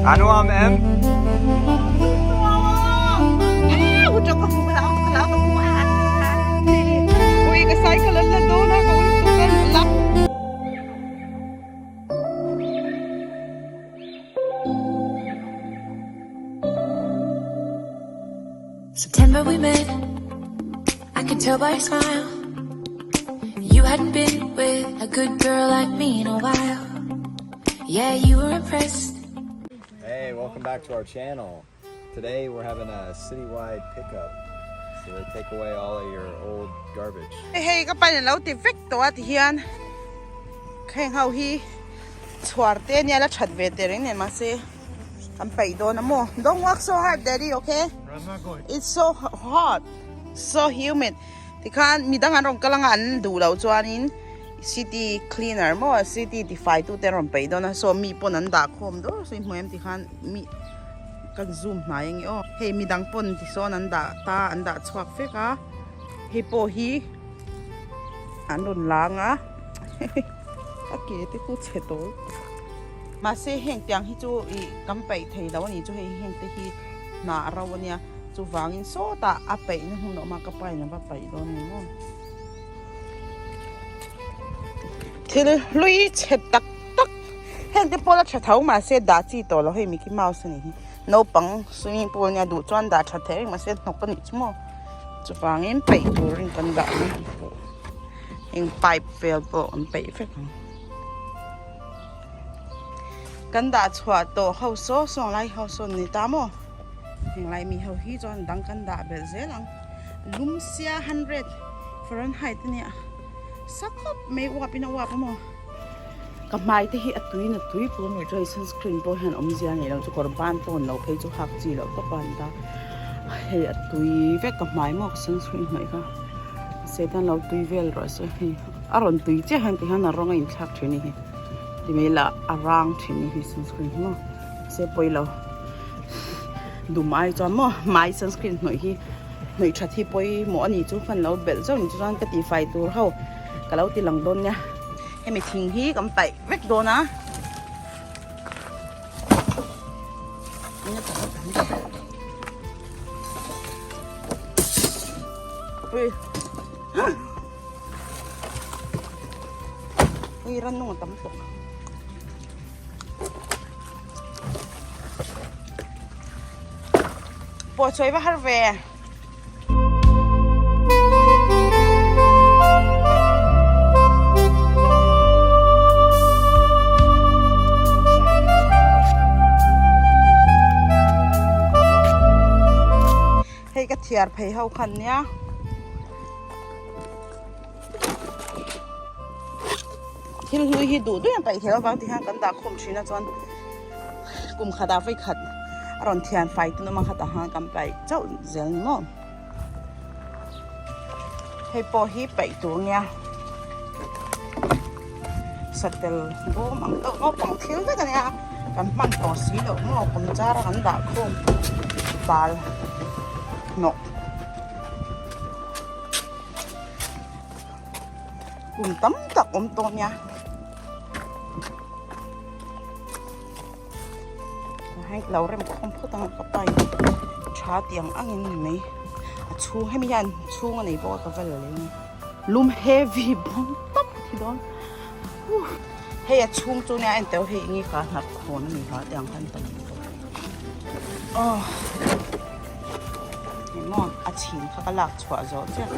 A nuam em? Ui ka cycle an la dawn a ka ui tuk an la. September we met, I could tell by your smile. You hadn't been with a good girl like me in a while. Yeah, you were impressed. Hey, welcome back to our channel. Today we're having a citywide pickup. So they take away all of your old garbage. Hei ka pain an lo ti vek tawh a tihian heng ho hi chhuar te ania la that ve teh reng nen mahse kan paih dawn a maw don't work so hard daddy okay it's so hot so humid tikhan midang an rawn kal anga an duh loh chuanin city cleaner maw city tifai tu te an rawn paih dawn a saw mi pawn an dah khawm dawr saw i hmu em tikhan mi kan zoom hnai ange aw hei midang pawn tisawn an dah ta an dah chhuak vek a hei pawh hi an rawn lang a a ke te khu chhe tawl mahse heng tiang hi chu ih kan paih thei lo a ni chu hei heng te hi hnah ro a nia chuvangin sawtah a paihna hmun a awm a ka pa in a va paih dawn ni maw thil hlui chhe tak tak heng te pawh la tha tho mahse dah chi tawh lo hei Mickey Mouse a nih hi naupang swimming pool ania duh chuan dah tha thei reng mahse hnawk a nih chu maw chuvangin paih turin kan dah ang heng pipe vel pawh an paih vek ang kan dah chhuah tawh ho saw saw ang lai ho sawn ni ta maw heng lai mi ho hi chuan dang kan dah belh zel ang lum sia hundred Fahrenheit ania sa khawp mai uap in a uap a maw. Ka hmai te hi a tui na tui pawh a ni chu hei sunscreen pawh hian awmzia a neih loh chu kawr ban tawn loh phei chu hak chi loh tawp a an ta hei a tui vek ka hmai maw ka sunscreen hnawih kha mahse tan lo tui vel rawh se hei a rawn tui chiah hian tihian a rawng a inthlak thin a ni hi ti mai lah a rang thin a ni hi sunscreen hi maw mahse pawi lo dum ai chuan maw hmai sunscreen hnawih hi hnawih that hi pawimawh a ni chu kan lo belh zauh ni chu chuan ka tihfai tur ho. Ka lo ti lang dawn nia. Hemi thing hi kan paih vek dawn a. Ui. Ui ran nung a tam tawh. Pawh chawi va har ve. Hei ka thiar phei ho khan nia. Thil hlui hi duh duh in paih thei avang ti hian kan dah khawm thin a chuan kum khat ah vawi khat a rawn thian fai tun awm a khatah khan kan paih chauh zel ni maw. Hei pawh hi paih tur nia satel bawm ang deuh naupang thil vek a nia kan hman tawh si loh maw kum char a kan dah khawm bal hnawk. Kum tam tak awm tawh nia. Hei lo rem khawm phawt ang ka pa in tha tiang angin ni mai. A chhung hemi hian chhung a nei bawk a ka va la leh ang. Lum heavy bawm tawp thi dawn. Hei a chhung chu nia en teuh hei enge ka hnap khawn a ni ha tiang khan tam tawh. Aw emaw a chhin kha ka lak chhuah zawh chiah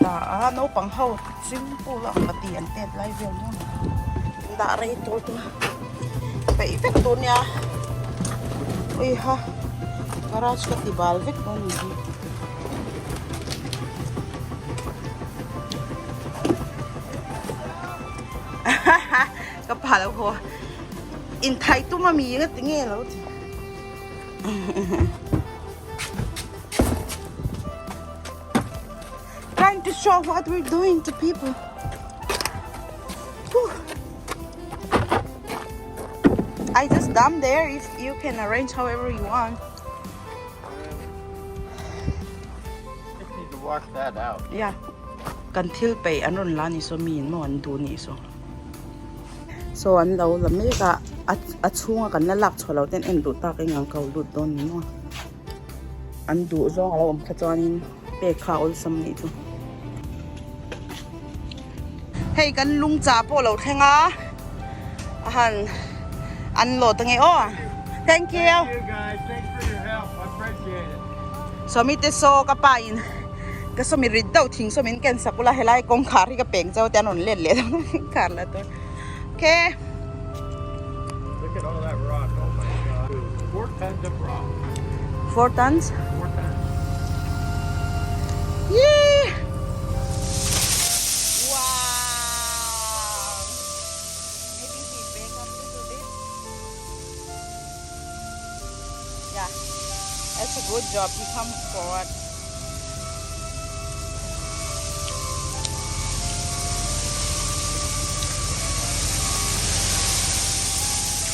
ta a naupang ho swimming pool a ang ka ti an tet lai vel maw an dah rei tur chu peih vek tur nia ui ha garage ka ti bal vek dawn ni hi. Ka pa lo haw inthai tum a mi nga ti nge lo ti. Trying to show what we're doing to people. Whew. I just dump there if you can arrange however you want. Just need to wash that out. Yeah. Kan thil peih an rawn la ni saw mi in maw an duh ni saw. Saw an lo la mek a. A chhunga kan la lak chhuah loh ten en duh tak eng ang ko lut dawn ni maw. An duh zawng a lo awm kha chuanin pek kha a awlsam nih chu. Hei kan lung chah pawh lo thleng a, a han unload ange aw. Thank you. Sawmi te saw ka pa in ka sawmi rit deuh thing saw min ken sak ula helai kawngkhar hi ka peng chau te an rawn let leh dawn a khar la tur. Okay. Look at all that rock. Oh my god. 4 tons of rock. 4 tons? 4 tons. Yee! Wow! Maybe he back up a little bit. Yeah. That's a good job. He come forward.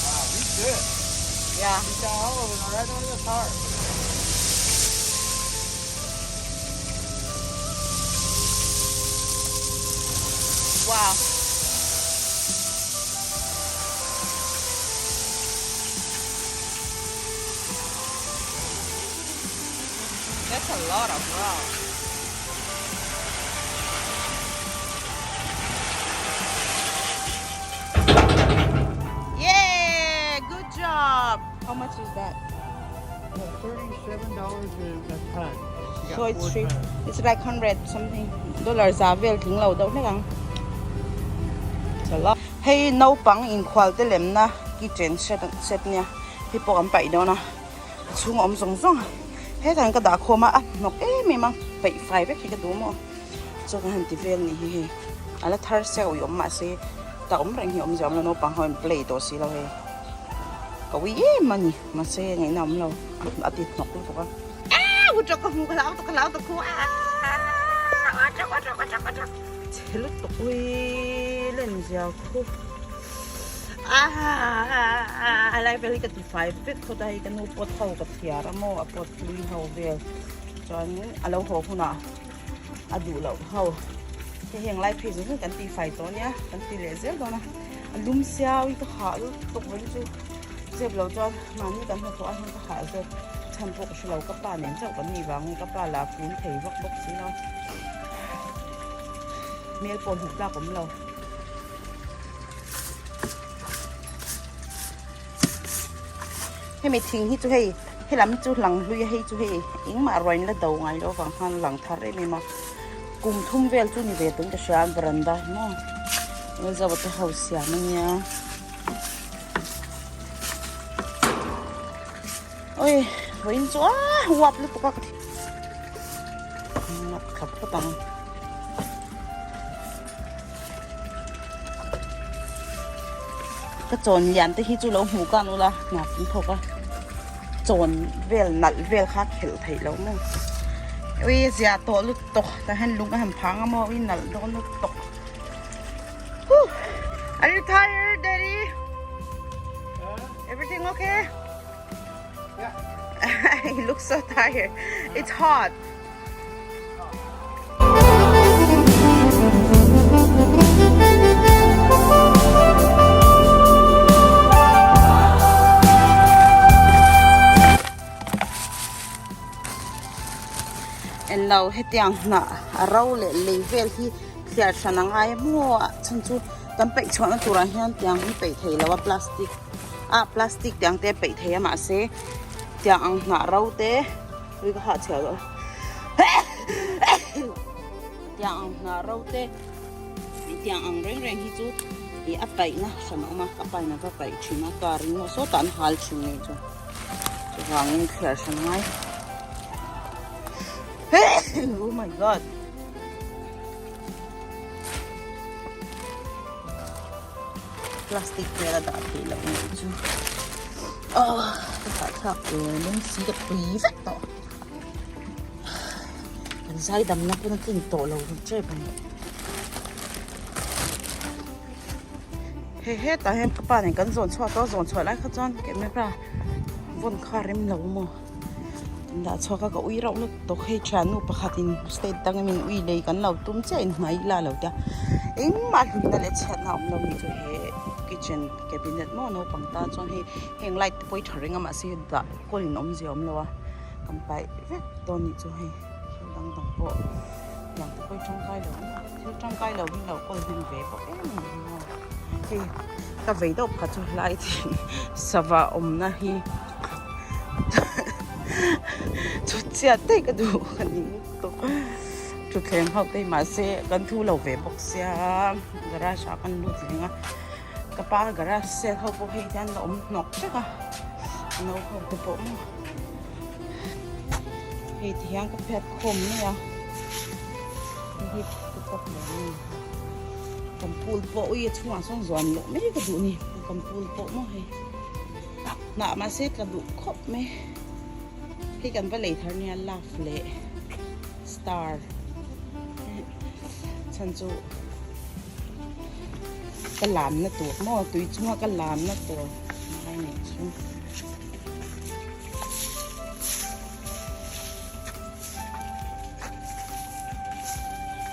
Wow, he's good. Yeah. He got all of it right on the tarp. Wow. That's a lot of rock. Yeah, good job. How much is that? $37 a ton. So it's cheap. It's like 100 something dollars a vel tling lo deuh hlek ang. It's a lot. Hei naupang inkhual te lemna kitchen set set nia hei pawh kan paih dawn a. A chhung a awm zawng zawng a. Hetah hian ka dah khawm a, a hnawk em em a, peih fai vek hi ka duh maw. Chuan kan han ti vel ni hi hei. A la thar se ui awm mahse ta awm reng hi awm zia awm lo naupang ho in play tawh si lo hei. Ka ui em a ni mahse ngaihna awm lo a ti hnawk lutuk a. Aaa wuchawk ka hmu ka hlau tawh ka hlau tawh khu aaa wuchawk wuchawk wuchawk wuchawk chhe lutuk ui len zia khu. A lai vel hi ka ti fai vek phawt a hei ka nu pot ho ka chhiar a maw a pot hlui ho vel chuanin a lo haw hunah a duh loh ho hei heng lai phei zawng zawng kan ti fai tawh ania kan ti leh zel dawn a a lum siau hi ka hah lutuk vawiin chu zep lo chuan mahni kan hnathawh ah hian ka hah zawk chhan pawh ka hre lo ka pa nen chauh kan nih vangin ka pa lah fun thei vak bawk si lo hmel pawh hmuh tlak awm lo. Hemi thing hi chu hei helam hi chu lang hlui a hei chu hei engmah ruain la do ngai lo avang khan lang thar em em a kum thum vel chu ni ve tun ka hria a veranda hi maw Mizo te ho siam ania oi vawiin chu a uap lutuk a ka thi thla phawt ang. Ka chawn lian te hi chu lo hmuh kan ula hna kan thawk a chawn vel nalh vel kha khelh theih loh maw ui zia tawh lutuk tah hian lung a han phang a maw ui nalh dawn lutuk huh are you tired daddy everything okay Yeah. he looks so tired it's hot Englo hetiang hnah a ro leh lei vel hi thliar hran a ngai maw a chhan chu kan peih chhuahna turah hian tiang hi peih thei lo a plastic ah plastic tiang te a peih thei a mahse tiang ang hnah ro te. Ui ka hah chhiah loh tiang ang hna ro te tiang ang reng reng hi chu ih a paihna hran a awm a ka paihna va paih thin a car in maw sawtah an hal thin nei chu chuvangin thliar hran ngai oh my god plastic vel a dah theih loh nih chu ah ka hahthlak ve lung si ka tui vek tawh kan zai dam na pawn a tlin tawh lo tep a ni hei hetah hian ka pa nen kan zawn chhuak tawh a zawn chhuah lai kha chuan camera vawn kha a rem lo maw. Kan dah chhuak a ka ui rauh lutuk tawh hei thiannu pakhatin state dang min ui lei kan lo tum chiah in hmai ila lo tia engmah hlutna leh chhiatna a awm lo ni chu he. kitchen cabinet maw naupang tan chuan hei heng light te pawh hi tha reng a mahse dah kawl in awmzia a awm lo a kan paih vek dawn nih chu hei thil dang dang pawh tiang te pawh hi tangkai lo thil tangkai lo hi lo kawl hnem ve bawk em em a hei ka vei deuh pakhat chu light sava awmna hi chhut chiat daih ka duh ka ning tawp thutthleng ho te hi mahse kan thu lo ve bawk sia garage ah kan lut reng a ka pa garage sale ho pawh hei hian la awm hnawk vek a no ho te pawh maw hei ti hian ka phet khawm mai a hei hi pickup leh a ni kan pool pawh ui a chhungah sawn zuan loh mai ka duh a ni kan pool pawh maw hei hnah mahse tla duh khawp mai hei kan va lei thar nia love leh star chhan chu ka lamna tur maw tui chunga ka lamna tur ngai nih chu.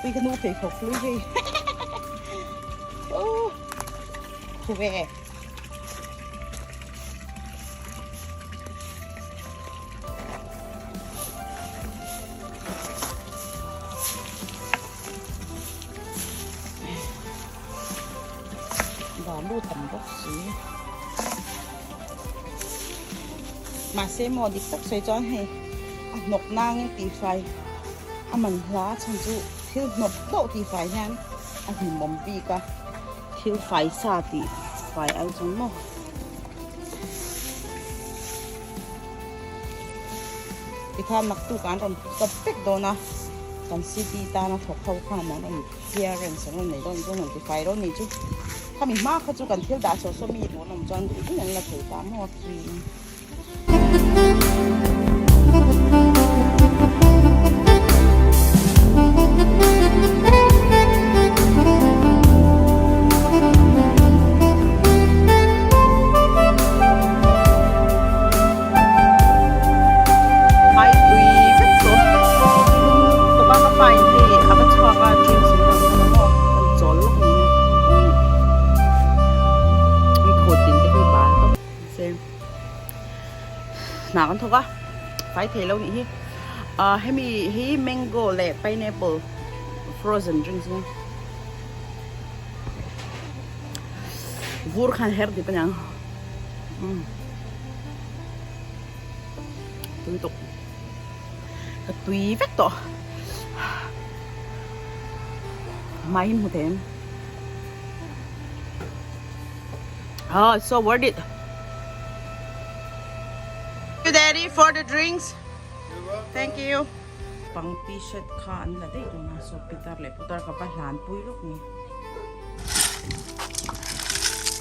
Ui ka nu pheikhawk hlui hei oh khu ve. Balu tam bawk si. Mahse maw dik tak sawi chuan hei a hnawk nangin tihfai a man hla chhan chu thil hnawk hlauh tihfai hian a hlimawm bik a thil fai sa tih fai ai chuan maw. Tikhan naktuk an rawn stop vek dawn a kan city tana thawk ho khan an rawn clearance an rawn nei dawn chuan rawn tifai dawn nih chu khami hma kha chu kan thil dah chhuah saw mi duh an awm chuan duh in an la thei ta maw free in. Mai tui vek tawh tawp a ka pa in hei a va chhuak a drinks min rawn hawn a maw kan chawl lawk mai a ni khawt tin te hi bal tawp se hna kan thawk a fai thei lo nih hi ah hemi hi mango leh pineapple frozen drinks a nia vur khan her dip aniang. Tui tawh. Ka tui vek tawh. Mai hi hmu thei em? Oh, it's so worth it. Thank you, Daddy, for the drinks. Thank you. Pang t-shirt kha an la daih dawn a, so pitar leh putar ka va hlan pui lawk ni.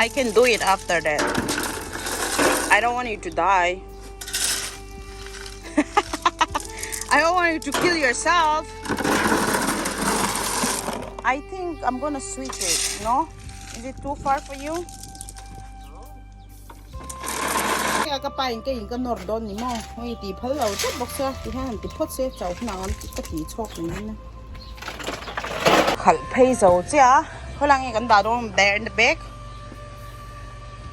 I can do it after that. I don't want you to die. I don't want you to kill yourself. I think I'm gonna switch it, no? Is it too far for you? Ka pa in ka in ka nawr dawn ni maw hei tih phal lo tlat bawk sia ti hian han ti phawt se chauh hunah ang ka ti chhuak mai dawn a khalh phei zo chiah a khawlai nge kan dah dawn there in the back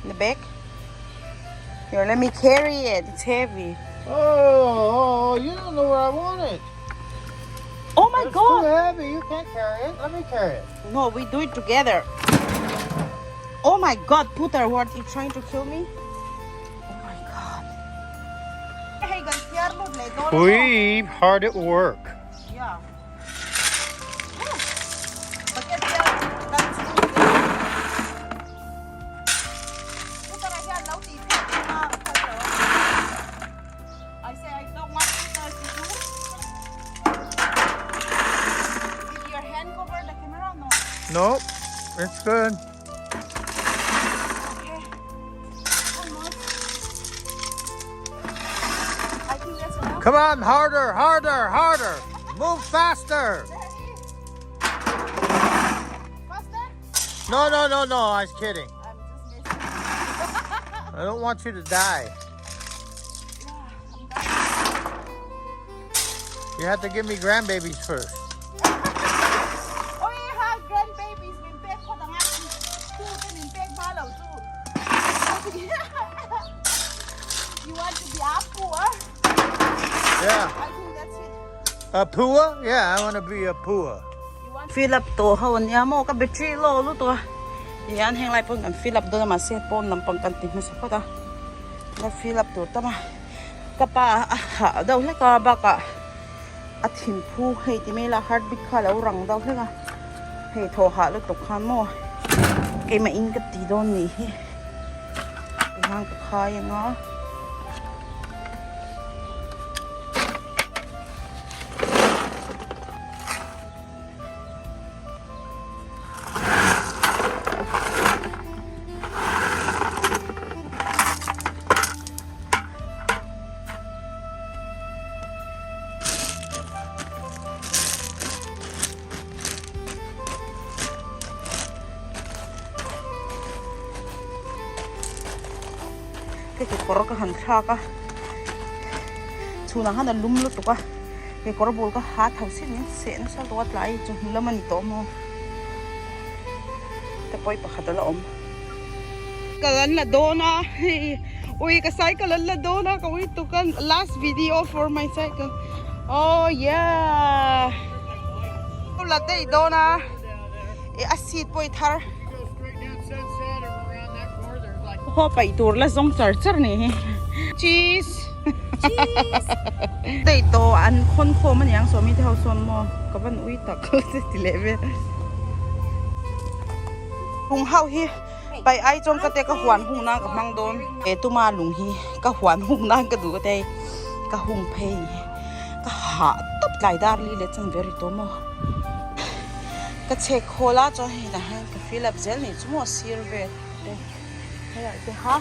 in the back here let me carry it it's heavy Oh, you don't know where I want it. Oh my It's god too heavy. You can't carry it. Let me carry it. No, we do it together. Oh my god, Putar, what you trying to kill me? Oh my god. Hei kan thiar lut leh dawn a maw? We've hard at work. Yeah. Bucket hian kan chhung zel. Putar ah hian lo tih phei dawn a, ka phal lo a. I say I don't want Putar to do. Did your hand cover the camera? No. Nope, it's good. Okay. Almost. I think that's enough. Come on, harder, harder, harder. Move faster. Faster? No, no, no, no. I was kidding. I'm just messing. I don't want you to die. You have to give me grandbabies first. Oi ha grandbabies min pek phawt ang a, tu te min pek hma lo chu. You want to be a poor? Yeah. I think that's it. A poor? Yeah, I want to be a poor. Fill up tawh ho ania maw ka battery low lutuk a tihian heng lai pawn kan fill up dawn a mahse pawn lampang kan ti hmasa phawt a la fill up tur tam a ka pa a hah deuh hlek a bakah a thinphu hei ti mai la heartbeat kha a lo rang deuh hlek a hei thaw hah lutuk khan maw keimah in ka ti dawn nih hi tihian ka khai anga. Ka kekawr ka han thlak a chhunah khan a lum lutuk a kekawr bul ka ha tho sin in seh nasa lutuk a tlai chu hnu lam a ni tawh maw te pawi pakhat a la awm. Ka an la dawn a hei ui ka cycle an la dawn a ka ui tuk a last video for my cycle oh yeah la daih dawn a eh a seat pawh i thar. Haw paih tur la zawng char char ni hi. Cheese. Daih tawh an khawn khawm a niang sawmi te ho sawn maw ka van ui tak ti leh vel. Lung ho hi paih ai chuan ka te ka huan hung nan ka hmang dawn. He tuma lung hi ka huan hung nan ka duh ka te ka hung phei ni ka hah tawp tlai dar li leh chuan very tawh maw. Ka chhek khawl a chuan hei tah hian ka fill up zel nih chu maw sir vel te helai te ha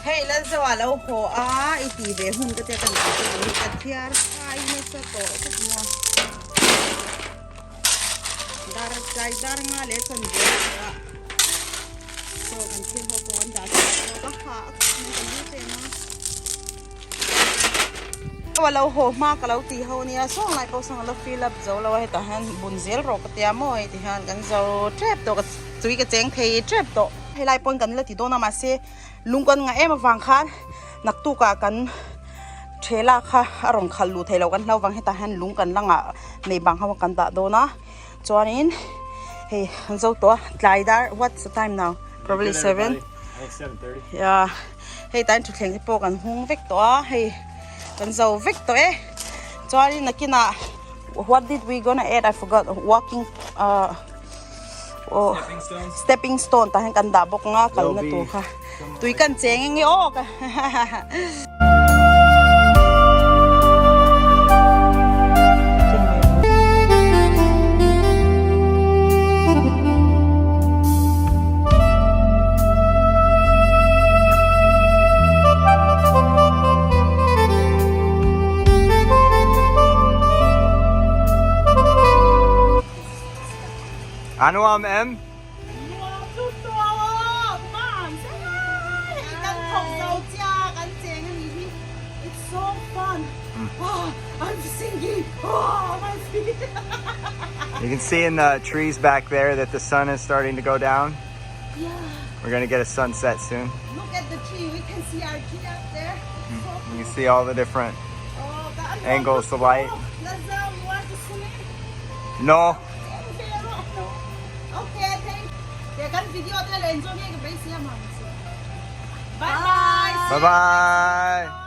hei Lalzoa lo haw a i tih ve hun ka tia ka ni ka thiar khai nasa tawh khawp maw dar tlai dar nga leh chuan ve tawh a saw kan thil ho pawh kan dah tawh ka ha a ka lu chen a. A lo haw hma ka lo tih ho nia sawng lai pawh sawn ka lo fill up zo lo a hetah hian bun zel rawh ka tia maw hei ti hian kan zo tep tawh ka tui ka cheng thei tep tawh. Helai pawn kan la ti dawn a mahse lung kan ngah em avang khan naktuk ah kan thela kha a rawn khalh luh theih loh kan hlau vang hetah hian lung kan la ngah nei bang ho kan dah dawn a chuanin hei an zo tawh a tlai dar what's the time now probably 7 yeah. Hei tain thutthleng te pawh kan hung vek tawh a hei kan zo vek tawh e chuanin nakinah what did we gonna add I forgot walking ah oh stepping stone tah hian kan dah bawk ang a kalna tur kha tui kan cheng eng nge aw ka A nuam em? Nuam chu tuau man hei kan thawk zo chia kan cheng a nih hi it's so fun ah I'm singing oh my feet You can see in the trees back there that the sun is starting to go down. Yeah. We're gonna get a sunset soon. Look at the tree. We can see our tree up there. So You can see all the different oh, God, angles of light. Lazar, you want to swim? No. Okay, thank you. Kan video te le enjoy nge ka base ya ma. Bye bye. Bye bye.